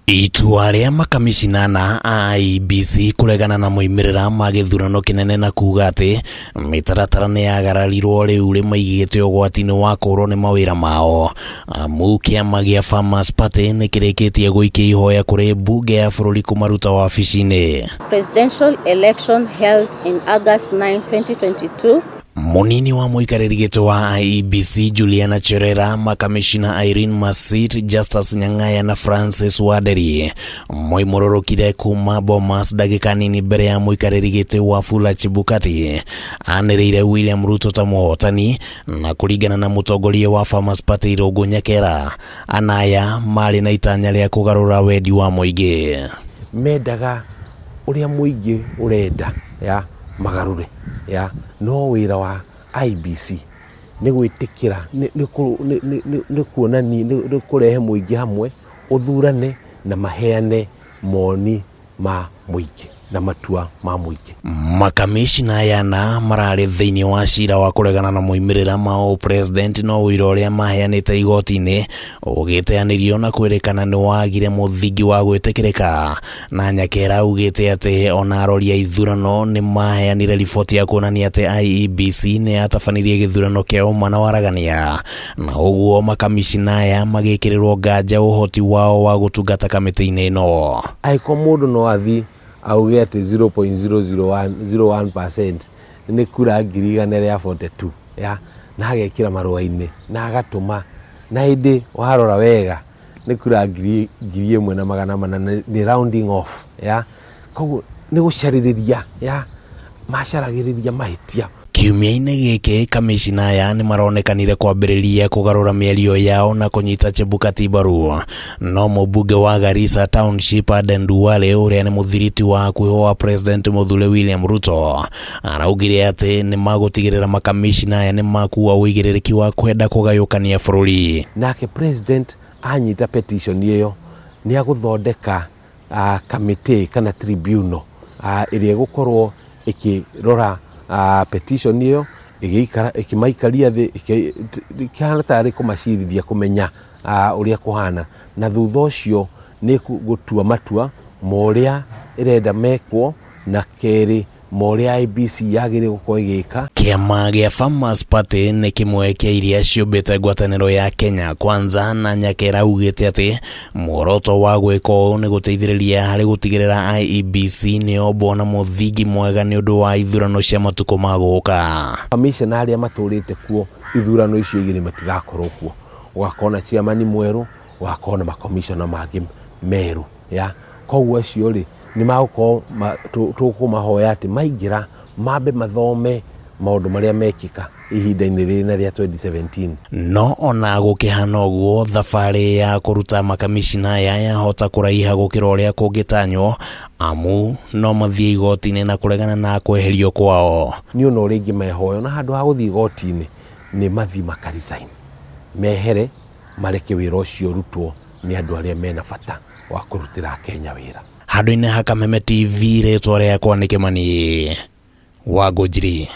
Itua rĩa makamishina ana a IEBC kũregana na moimĩrĩra ma gĩthurano kĩnene na kuga atĩ mĩtaratara nĩ yagararirwo rĩu rĩmaigĩte ũgwati-inĩ wa kũũrwo nĩ mawĩra mao. Amu kĩama gĩa Farmers Party nĩ kĩrĩkĩtie gũikia ihoya kũrĩ mbunge ya bũrũri kũmaruta wabici-inĩ. Presidential election held in August 9, 2022. Mũnini wa mũikarĩri gĩtĩ wa IEBC Juliana Cherera, makamishina Irene Masit, Justus Nyang'aya na Francis Wanderi moimũrũrũkire kuma Bomas ndagĩka nini mbere ya mũikarĩri gĩtĩ Wafula Chebukati anĩrĩire William Ruto ta mũhotani, na kũringana na mũtongoria wa Farmers Party Irũngũ Nyakera, anaya marĩ na itanya rĩa kũgarũra wendi wa mũingĩ. Mendaga ũrĩa mũingĩ ũrenda ya magarũre ya no wĩra wa IEBC nĩ gwĩtĩkĩra nĩ kuonania nĩ kũrehe mũingĩ hamwe ũthurane na maheane moni ma mũingĩ na matua ma mũingĩ. Makamishina aya ana mararĩ thĩinĩ wa cira wa kũregana na moimĩrĩra ma ũpresident no ũira ũrĩa maheanĩte igoti-inĩ ũgĩteanĩrio na kwĩrĩkana nĩ wagire mũthingi wa gwĩtĩkĩrĩka. Na Nyakera augĩte atĩ ona arori a ithurano nĩ maheanire riboti ya kuonania atĩ IEBC nĩ yatabanirie gĩthurano kĩa ũma na waragania, na ũguo makamishina aya magĩkĩrĩrwo nganja ũhoti wao wa gũtungata kamĩtĩ-inĩ ĩno. Angĩkorwo mũndũ no athiĩ auge atĩ 0.001% nĩ kura 100,042 ya na agekĩra marũa-inĩ na agatũma, na ĩndĩ warora wega nĩ kura 1,400 nĩ rounding off ya koguo nĩ gũcarĩrĩria ya macaragĩrĩria mahĩtia. Kiumia-inĩ gĩkĩ kamishina aya nĩ maronekanire kwambĩrĩria kũgarũra mĩario yao na kũnyita Chebukati mbaru, no mũmbunge wa Garissa Township Aden Duale ũrĩa nĩ mũthiriti wa hakuhĩ wa President mũthure William Ruto araugire atĩ nĩ magũtigĩrĩra makamishina aya nĩ makua ũigĩrĩrĩki wa kwenda kũgayũkania bũrũri. Nake president anyita petition ĩyo nĩ agũthondeka kamĩtĩ kana tribunal ĩrĩa ĩgũkorwo ĩkĩrora petition ĩyo, ĩgĩikara ĩkĩmaikaria thĩ, ĩkĩhana tarĩ kũmacirithia kũmenya ũrĩa kũhana, na thutha ũcio nĩ gũtua matua ma ũrĩa ĩrenda mekwo, na kerĩ ma ũrĩa IEBC yagĩrĩire gũkorwo ĩgĩka. Kĩama gĩa Farmers Party nĩ kĩmwe kĩa iria ciũmbĩte ngwatanĩro ya Kenya Kwanza, na Nyakera augĩte atĩ muoroto wa gwĩka ũũ nĩ gũteithĩrĩria harĩ gũtigĩrĩra IEBC nĩ yombwo na mũthingi mwega nĩ ũndũ wa ithurano cia matukũ ma gũka. Commissioner arĩa matũrĩte kuo ithurano icio igĩrĩ matigakorwo kuo, gũgakorwo na chairman mwerũ, gũgakorwo na makomishona mangĩ merũ ya koguo acio rĩ nĩ magũkorwo tũkũmahoya atĩ maingĩra mambe mathome maũndũ marĩa mekĩka ihinda-inĩ rĩrĩ na rĩa 2017. No ona gũkĩhana ũguo, thabarĩ ya kũruta makamishina aya yahota kũraiha gũkĩra ũrĩa kũngĩtanywo, amu no mathiĩ igoti-inĩ na kũregana na kweherio kwao. Niĩ ona ũrĩa ingĩmehoya ona handũ ha gũthiĩ igoti-inĩ nĩ mathiĩ maka resign mehere mareke wĩra ũcio ũrutwo nĩ andũ arĩa mena bata wa kũrutĩra Kenya wĩra. Handũ-inĩ ha Kameme TV, rĩtwa rĩakwa nĩ Kĩmani wa Ngũnjiri.